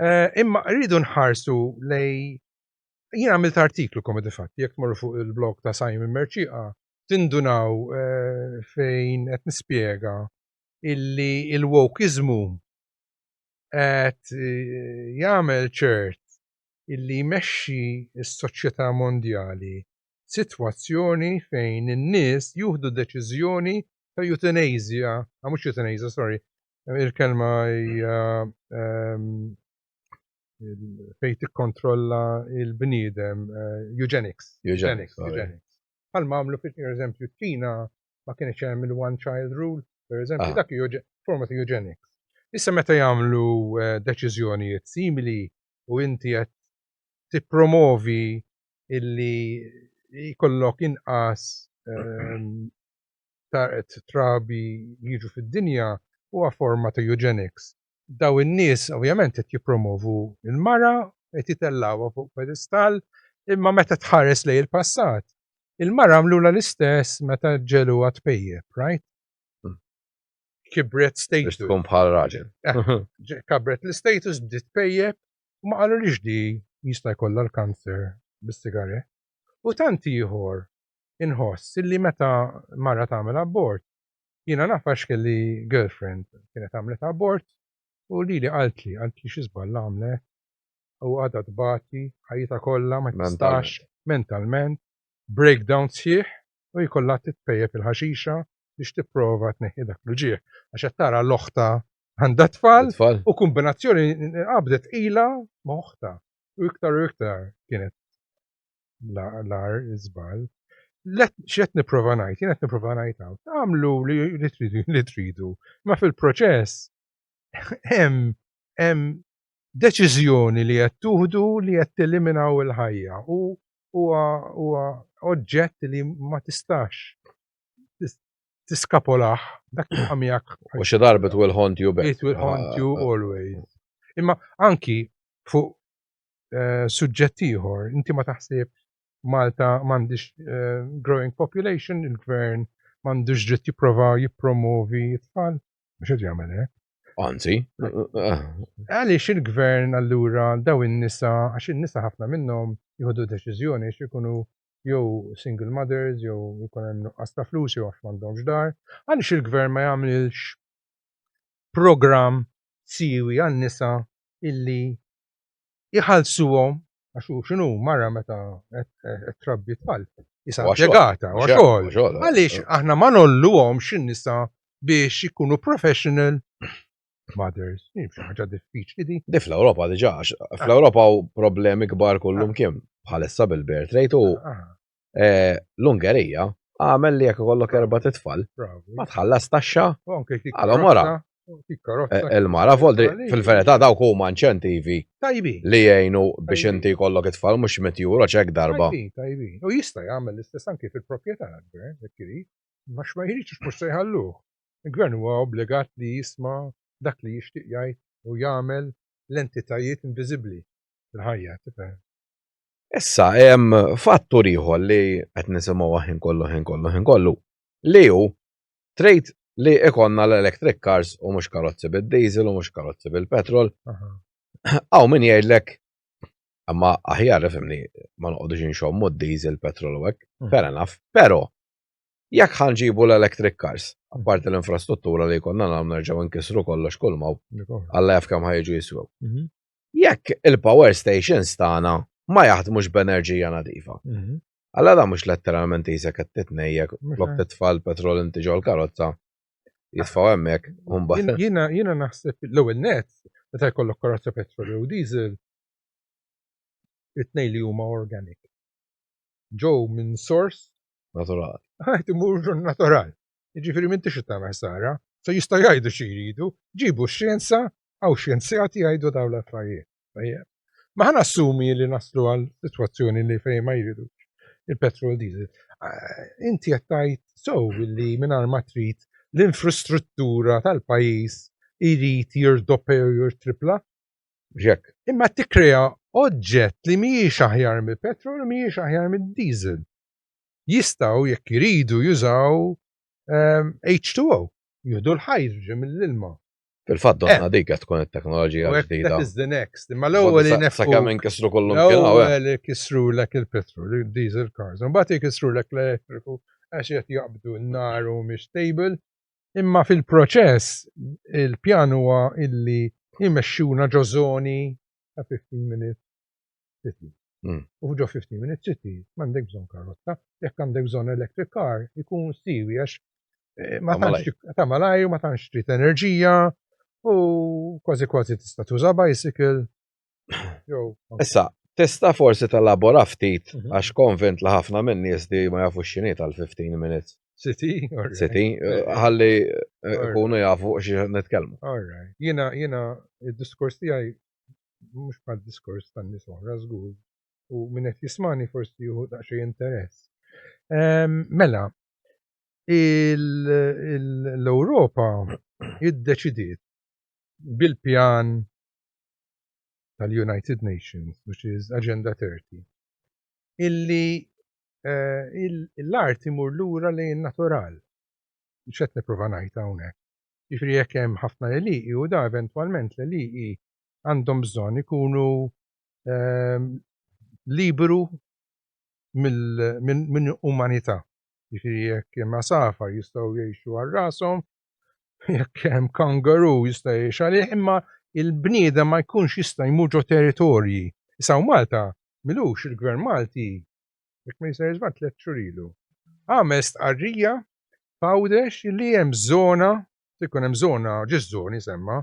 S2: Eh, imma rridu nħarsu lej jien għamilt artiklu komedi fatti, jekk tmorru fuq il-blog ta' Simon Merċiqa, tindunaw eh, fejn qed nispjega illi il-wokeizmu qed eh, jagħmel ċert illi jmexxi s-soċjetà mondjali sitwazzjoni fejn in-nies juhdu deċiżjoni ta' euthanasia, ah, mhux euthanasia, sorry, il-kelma hija ehm, fejn tikkontrolla il-bniedem, eh, eugenics.
S1: Eugenics.
S2: Eugenics. Bħalma għamlu per eżempju ċ-Ċina ma kienx hemm il-one child rule, per eżempju, ah. dak forma ta' eugenics. Issa meta jagħmlu eh, deċiżjonijiet simili u inti qed tippromovi illi jkollok inqas ehm, trabi jiġu fid-dinja huwa forma ta' eugenics. Daw in-nies ovvjament qed jippromovu il-mara, qed jitellgħuha fuq pedestall, imma meta tħares lejn il-passat, il-mara għamlula l-istess meta ġeluha tpejjep, right? Hmm. Kibret status.
S1: Biex tkun bħal raġel.
S2: Eh, kabret l-status bdiet tpejjep u ma qalu li di jista' jkollha l-kanser bis-sigaret. U tant ieħor inħoss illi meta mara tagħmel abort, jiena naf għax kelli girlfriend kienet għamlet abort u lili qaltli, qaltli xi żball għamlet u għadha tbati ħajjitha kollha ma tistax mentalment, breakdown sħiħ u jkollha titpejjep il-ħaxixa biex tipprova tneħħi dak l-uġigħ. Għax qed tara l-oħta għandha tfal u kombinazzjoni qabdet tqila ma' oħta. U iktar u iktar kienet l-agħar iżball. X'qed nipprova ngħid? Jien qed nipprova ngħid hawn. Tagħmlu li tridu li tridu, ma fil-proċess hemm hemm deċiżjoni li qed tuħdu li qed teliminaw il-ħajja u huwa huwa oġġett li ma tistax tiskapolah dak jibqa' miegħek.
S1: U xi darba it will haunt you
S2: back. It will haunt you always. Imma anki fuq eh, suġġett ieħor, inti ma taħsib Malta m'għandix eh, growing population, il-gvern m'għandux dritt jipprova jippromovi t-tfal, mhux qed jagħmel hekk.
S1: Anzi.
S2: Għaliex il-gvern allura daw in-nisa, għax in-nisa ħafna minnhom jieħdu deċiżjoni għax ikunu jew single mothers, jew ikun hemm nuqqas ta' flus, jew għax m'għandhomx dar. Għaliex il-gvern ma jagħmilx programm siwi għan-nisa illi jħallsuhom għax hu x'inhu mara meta qed trabbi tfal. Isa impjegata, huwa xogħol. Għaliex aħna ma nolluhomx in-nisa biex ikunu professional mothers. Xi ħaġa diffiċli
S1: di. Di fl-Ewropa diġà, fl-Ewropa hawn problemi kbar kullum ah. kien bħalissa bil-birth rate u ah. eh, l-Ungerija għamel li jekk ikollok erba' titfal, ma tħallas taxxa għal mara. Eh, il-mara voldri fil-verità dawk huma inċentivi li jgħinu biex inti jkollok it-tfal mhux mit euro ċek darba.
S2: Tajbi, U jista' jagħmel l-istess anki fil-proprjetà gvern, jekk irid, ma x'ma jridx mhux se jħalluh. Il-gvern huwa obbligat li jisma' dak li jixtieq jgħid u jagħmel l-entitajiet inviżibbli fil-ħajja, tifhem.
S1: Issa hemm fattur ieħor li qed nisimgħu ħin kollu ħin kollu ħin kollu li hu trid li ikonna l-electric cars u mhux karozzi bid-diesel u mhux karozzi bil-petrol. Hawn min jgħidlek imma aħjar ifhimni ma noqogħdux inxommu d-diesel, petrol u hekk, mm. fair enough, però jekk ħanġibu l-electric cars, apparti l-infrastruttura li jkollna nagħmlu nerġgħu nkissru kollox kull maw, Alla jaf kemm ħajġu jiswew. Mhm. Jekk il-power stations tagħna ma jaħdmux b'enerġija nadifa. Mhm. Alla da mhux letteralment qisek qed titnejjek flok titfa' l-petrol inti ġol-karozza jitfgħu hemmhekk u
S2: mbagħad. Jiena jiena naħseb l-ewwel nett meta jkollok karozza petrol jew diesel it-tnejn li huma organic. Ġew minn sors
S1: Natural.
S2: Qed imur natural. Jiġifieri m'intix qed tagħmel ħsara. So jistgħu jgħidu xi jridu, ġibu x-xjenza, hawn xjenzjati jgħidu dawn l-affarijiet. Tajjeb. Ma ħa nassumi li naslu għal sitwazzjoni li fejn ma jridux il-petrol diesel. Eh, inti qed tgħid so li mingħajr ma trid l-infrastruttura tal-pajjiż irid jirdoppja jew jirtripla.
S1: Ġek.
S2: Imma tikkrea oġġett li mhijiex aħjar mill-petrol u mhijiex aħjar mid-diesel. Jistgħu jekk iridu jużaw H2O, ehm, jieħdu l-hydrogen mill-ilma.
S1: Fil-fatt donna eh. dik qed tkun it-teknoloġija ġdida.
S2: That is the next. Imma l-ewwel li nefqu.
S1: Sakemm inkisru kollu
S2: L-ewwel ikissru lek il-petrol, il-diesel cars. Imbagħad ikissru lek l-elettriku għax qed jaqbdu n-nar u mhix stable. Imma fil-proċess il-pjan huwa illi jmexxuna ġo żoni ta' 15 minutes city. U ġo 15 minute city m'għandek bżonn karozza, jekk għandek bżonn electric car ikun siwi għax eh, ma tantx ta' malajr, ma tantx trid enerġija u kważi kważi tista' tuża bicycle.
S1: Issa, tista' forsi telabora ftit mhm. għax konvint li ħafna minn nies di ma jafux x'inhi tal-15 minutes.
S2: City,
S1: City, eh, ħalli eh, ikunu jafu xi nitkellmu.
S2: All right. Jiena jiena id-diskors tiegħi mhux bħal diskors tan-nies oħra żgur u min qed jismani forsi jieħu daqsxejn interess. Ehm, mela, l-Ewropa iddeċidiet bil-pjan tal-United Nations, which is Agenda 30, illi eh, l-art imur lura lejn natural. X'qed nipprova ngħid hawnhekk. Jiġifieri jekk hemm ħafna għelieqi u da eventwalment l-għelieqi għandhom bżonn ikunu ehm, liberu minn umanità. Jiġifieri jekk hemm għasafar jistgħu jgħixu għal rashom, jekk hemm kangaroo jista' jgħix għalih, imma il-bniedem ma jkunx jista' jmur ġo territorji. Issa Malta milux il-Gvern Malti, jekk ma jista' jiżball tliet xhur ilu, għamel stqarrija f'Għawdex li hemm żona, se jkun hemm żona, ġiex żoni semma,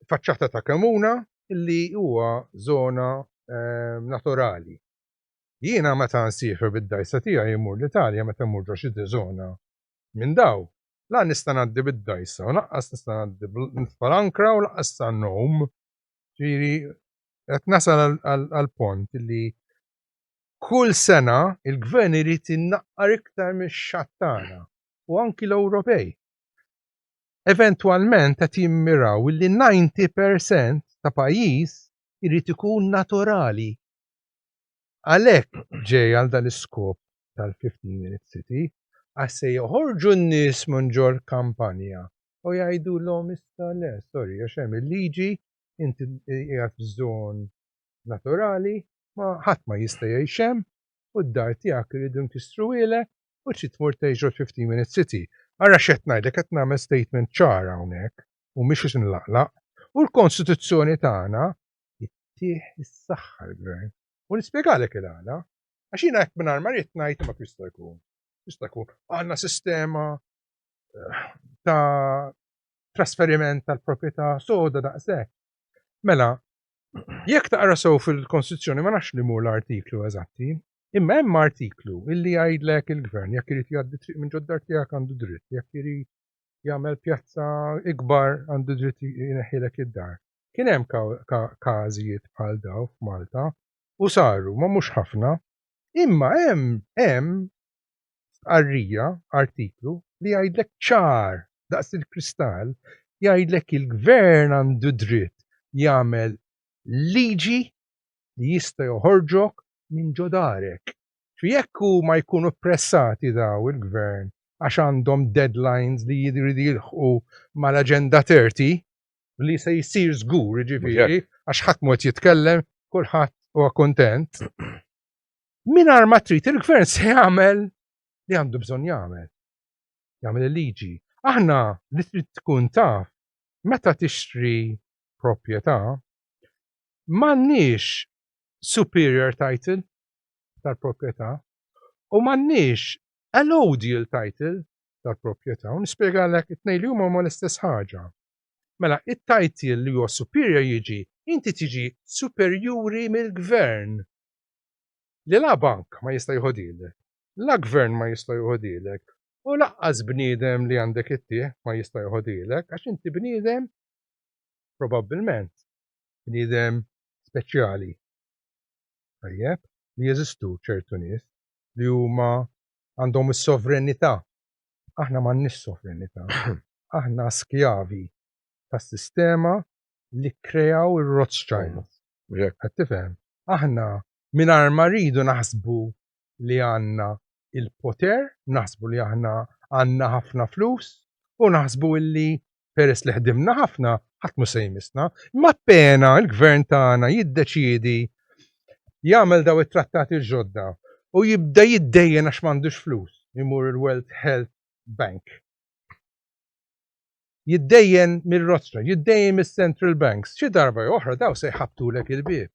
S2: faċċata ta' Kemuna li huwa żona ehm, naturali. Jiena meta nsiefer bid-dajsa tiegħi immur l-Italja meta mmur ġo xi żona minn daw, la nista' ngħaddi bid-dajsa u lanqas nista' ngħaddi nitfa' l-ankra u lanqas sa ngħum. Ġifieri qed nasal għal pont li kull sena il-gvern irid innaqqar iktar mix-xatt tagħna u anki l-Ewropej. Eventwalment qed jimmiraw li 90% ta' pajjiż irid ikun naturali. Għalhekk ġej għal dan l-iskop tal-15 minute city għax se joħorġu n-nies minn ġol kampanja u jgħidulhom issa le, sorry, għax hemm il-liġi inti qiegħed f'żon naturali ma ħadd ma jista' jgħix hemm u d-dar tiegħek iridu nkissruhielek u trid tmur tgħix ġo 15 minute city. Ara x'qed ngħidlek qed nagħmel statement ċar hawnhekk u mhix qed inlaqlaq. U l-Kostituzzjoni tagħna ittih is-saħħa l-gvern. U nispjegalek il-għala. Għax jiena hekk mingħajr ma rrid ngħid imma jista' jkun. Jista' jkun għandna sistema eh, ta' trasferiment tal-proprjetà soda daqshekk. Mela, Jekk taqra sew fil-Kostituzzjoni ma nafx li mhu l-artiklu eżatti, imma hemm artiklu illi jgħidlek il-gvern jekk irid jgħaddi triq minn ġod-dar tiegħek għandu dritt, jekk irid jagħmel pjazza ikbar għandu dritt jneħħilek id-dar. Kien hemm każijiet bħal daw f'Malta u saru, ma mhux ħafna, imma hemm hemm stqarrija, artiklu, li jgħidlek ċar daqs il-kristall, jgħidlek il-gvern għandu dritt jagħmel liġi li jista' joħorġok minn ġo darek. Ġifieri jekk huma jkunu ppressati daw il-gvern għax għandhom deadlines li jridu jilħqu mal-Agenda 30, li se jsir żgur, jiġifieri, għax ħadd mhu qed jitkellem, kulħadd huwa kuntent. Mingħajr ma trid il-gvern se jagħmel li għandu bżonn jagħmel. Jagħmel il-liġi. Aħna li trid tkun taf meta tixtri proprjetà m'għandniex superior title tal-proprjetà u m'għandniex allodial title tal-proprjetà u nispjegalek it-tnejn li huma huma l-istess ħaġa. Mela, it-title li huwa superior jiġi inti tiġi superjuri mill-gvern li la bank ma jista' jħodilek, la gvern ma jista' jħodilek, u laqqas bniedem li għandek ittih ma jista' jħodilek għax inti bniedem probabbilment bniedem speċjali. Tajjeb, li jeżistu ċertu nies li huma għandhom is-sovrenità. Aħna m'għandniex sovrenità. Aħna skjavi tas-sistema li kkreaw ir-Rothschilds. Qed tifhem? Aħna mingħajr ma rridu naħsbu li għandna il-poter, naħsbu li aħna għandna ħafna flus u naħsbu illi peress li ħdimna ħafna ħadd mhu se jmissna. Imma appena l-gvern tagħna jiddeċiedi jagħmel daw it-trattati l-ġodda u jibda jiddejjen għax m'għandux flus, imur il-World Health Bank. Jiddejjen mill-Rothschild, jiddejjen mis-Central Banks, xi darba jew oħra daw se jħabbtulek il-bieb.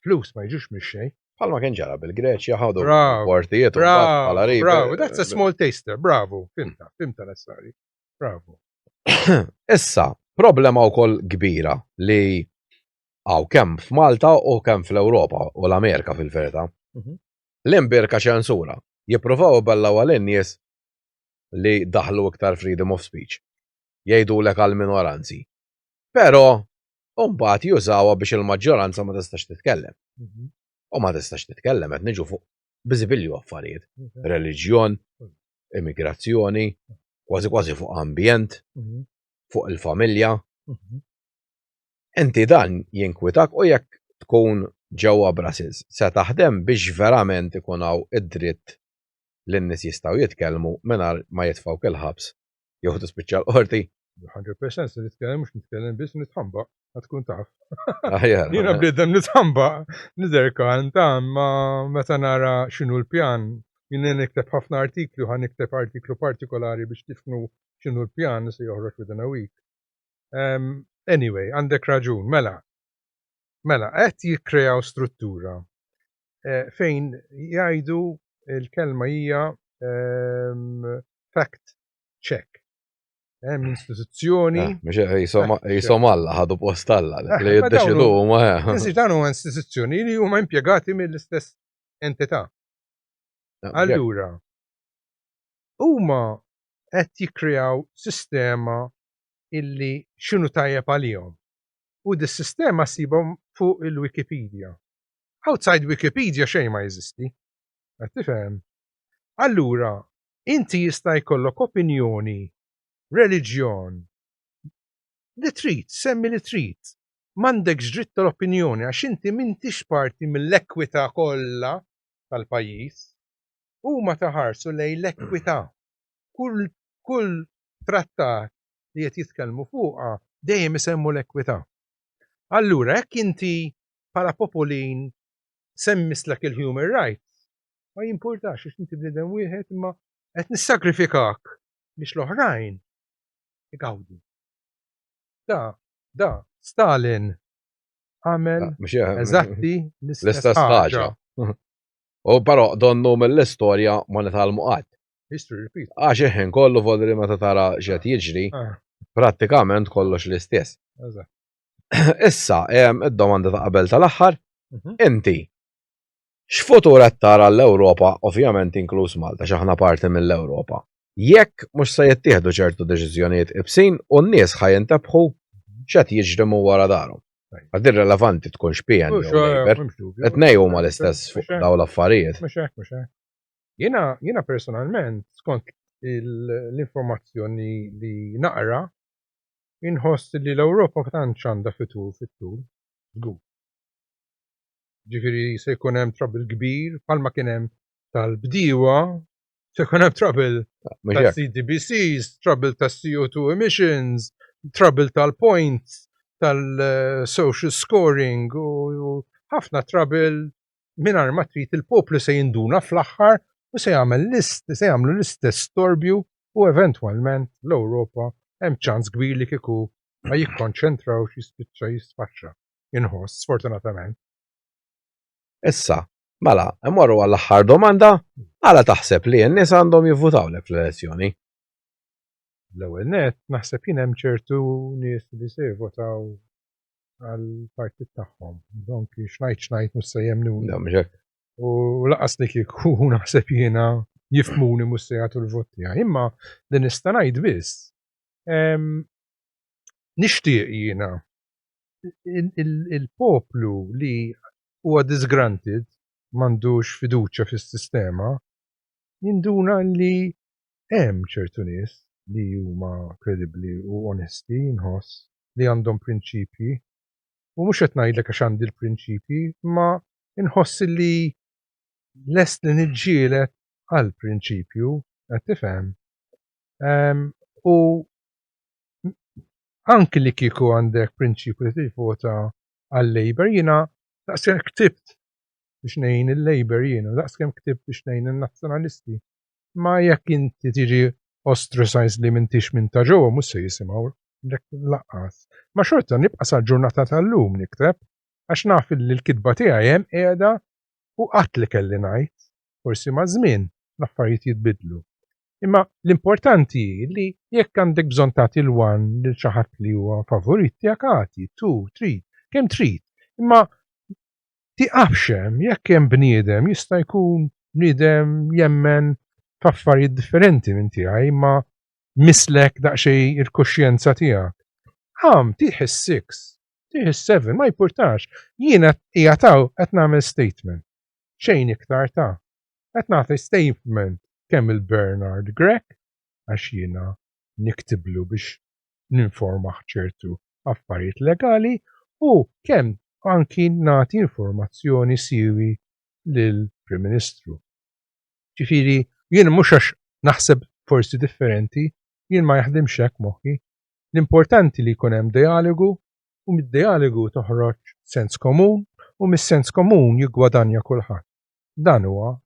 S2: Flus ma jiġux mix-xejn.
S1: Bħalma kien ġara bil-Greċja ħadu portijiet u
S2: bħala riba. Bravo, that's a small taster, bravo, fimta, fimta l-essari. Bravo.
S1: Issa, problema wkoll kbira li għaw kemm f'Malta u kemm fl-Ewropa u l-Amerika fil-verità. Mhm. L-imbirka ċensura jippruvaw ibellaw għal in-nies li daħlu iktar freedom of speech. Jgħidulek għal minoranzi. Però u mbagħad jużawha biex il-maġġoranza ma tistax titkellem. Mhm. U ma tistax titkellem qed niġu fuq biżibilju affarijiet. Mhm. Reliġjon, immigrazzjoni, kważi kważi fuq ambjent, mhm. fuq il-familja. Inti dan jinkwitak u jekk tkun ġewwa Brussels se taħdem biex verament ikun hawn id-dritt li n-nies jistgħu jitkellmu mingħajr ma jitfgħuk il-ħabs jew tispiċċa l-qorti.
S2: 100% se nitkellem mhux nitkellem biss nitħambaq, ma tkun taf. Jiena bniedem nitħambaq, nidher kalm ta' ma meta nara x'inhu l-pjan, jiena nikteb ħafna artikli u ħa nikteb artiklu partikolari biex tifhmu x'inhu l-pjan se joħroġ within a week. Anyway, għandek raġun, mela. Mela, qed jikkreaw struttura eh, fejn jgħidu l-kelma hija ehm, fact check. Hemm istituzzjoni.
S1: Eh, jisom Alla, ħadu post Alla, eh, li jiddeċidu huma.
S2: Eh. Dan huwa istituzzjoni li huma impjegati mill-istess entità. Allura, huma qed jikkreaw sistema illi x'inhu tajjeb għalihom. U dis-sistema ssibhom fuq il-Wikipedia. Outside Wikipedia xejn ma jeżisti. Qed tifhem? Allura, inti jista' jkollok opinjoni, reliġjon, li trid, semmi li trid. M'għandekx dritt tal-opinjoni għax inti m'intix parti mill-ekwità kollha tal-pajjiż. Huma taħarsu lejn l-ekwità. Kull kull trattat li qed jitkellmu fuqha dejjem isemmu l-ekwità. Allura jekk inti bħala popolin semmislek il-human rights, ma jimpurtax għax inti bniedem wieħed imma qed nissagrifikak biex l-oħrajn igawdu. Da, da, Stalin għamel ah, eżatti
S1: l-istess ħaġa. U però donnu mill-istorja ma nitgħallmu qatt.
S2: History repeat.
S1: Għax iħin kollu vodri meta tara x'qed jiġri, ah. prattikament kollox l-istess. Issa, id-domanda ta' qabel tal-aħħar, mhm. inti X'futur qed tara għall-Ewropa, ovvjament inkluż Malta x'aħna parti mill-Ewropa, jekk mhux se jittieħdu ċertu deċiżjonijiet ibsin u n-nies ħa jintebħu x'qed jiġri minn wara darhom? Għax din rilevanti tkunx PN jew Labour, it-tnejn huma l-istess fuq dawn l-affarijiet.
S2: Mhux hekk, mhux hekk. Jiena, jiena personalment, skont l-informazzjoni li naqra, inħoss li l-Ewropa ma tantx għandha futur fit-tul, żgur. Ġifieri se jkun hemm trouble kbir bħalma kien hemm tal-bdiewa, se jkun hemm trouble tal-CDBCs, trouble tas-CO2 emissions, trouble tal-points, tal-social scoring u ħafna trouble mingħajr ma trid il-poplu se jinduna fl-aħħar u se jagħmel se jagħmlu l-istess storbju u eventwalment l-Ewropa hemm ċans kbir li kieku ma jikkonċentrawx jispiċċa jisfaxxa. Inħoss, sfortunatament.
S1: Issa, mela, immorru għall-aħħar domanda, għala taħseb li n-nies għandhom jivvutawlek fl-elezzjoni?
S2: L-ewwel nett, naħseb jien hemm ċertu nies li se jivvotaw għall-partit tagħhom. Donk x'ngħid x'ngħid mhux se jemmnuni.
S1: Le, mhux hekk.
S2: U laqas li kieku naħseb jiena jifhmuni mhux se jagħtu l-vot tiegħi. Imma li nista' ngħid biss, nixtieq jiena. il-poplu li huwa disgruntled, m'għandux fiduċja fis-sistema, jinduna li hemm ċertu nies li huma kredibbli u onesti, nħoss li għandhom prinċipji. U mhux qed ngħidlek għax għandi l-prinċipji, imma nħoss li lest li niġġieled għal prinċipju, qed tifhem? U anki li kieku għandek prinċipju li tivvota għal-Labour, jiena daqskemm ktibt biex ngħin il-Labour jiena, daqskemm ktibt biex ngħin in-Nazzjonalisti. Ma jekk inti tiġi ostracized li m'intix minn ta' ġewwa mhux se jisimgħu laqqas. Ma xorta nibqa' sal-ġurnata tal-lum nikteb għax naf li l-kitba tiegħi hemm qiegħda u qatt li kelli ngħid, forsi maż-żmien l-affarijiet jitbiddlu. Imma l-importanti hi li jekk għandek bżonn tagħti l-one lil xi ħadd li huwa favorit tiegħek agħti, two, three, kemm trid. Imma tiqafx hemm jekk hemm bniedem jista' jkun bniedem jemmen f'affarijiet differenti minn tiegħi imma mislek daqsxejn il-kuxjenza tiegħek. Għam, tih is-six, tih is-seven, ma jimpurtax. Jiena qiegħed hawn qed nagħmel statement. Xejn iktar ta'. Qed nagħti statement kemm il Bernard Grech għax jiena niktiblu biex ninformah ċertu affarijiet legali u kemm anki nagħti informazzjoni siewi lill-Prim Ministru. Ġifieri jien mhux għax naħseb forsi differenti, jien ma jaħdimx hekk moħħi. L-importanti li jkun hemm dialogu u mid-dialogu toħroġ sens komun u mis-sens komun jiggwadanja kulħadd. Dan huwa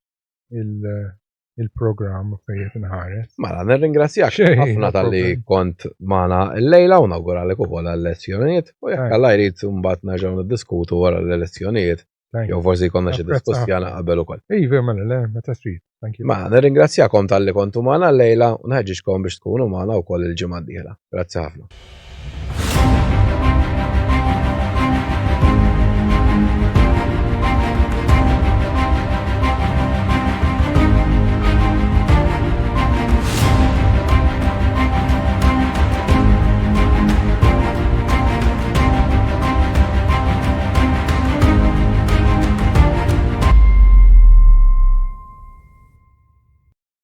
S2: il-programm fejn qed inħares.
S1: Mela, nirringrazzjak ħafna talli kont magħna llejla u nawguralek ukoll għall-elezzjonijiet u jekk Alla jrid mbagħad nerġgħu niddiskutu wara l-elezzjonijiet. Jew forsi jkollna xi diskussjoni qabel ukoll.
S2: Iva, mela le, meta trid. Thank you.
S1: Mela, nirringrazzjakom talli kontu magħna llejla u nħeġġiġkom biex tkunu magħna wkoll il-ġimgħa d-dieħla. Grazzi ħafna.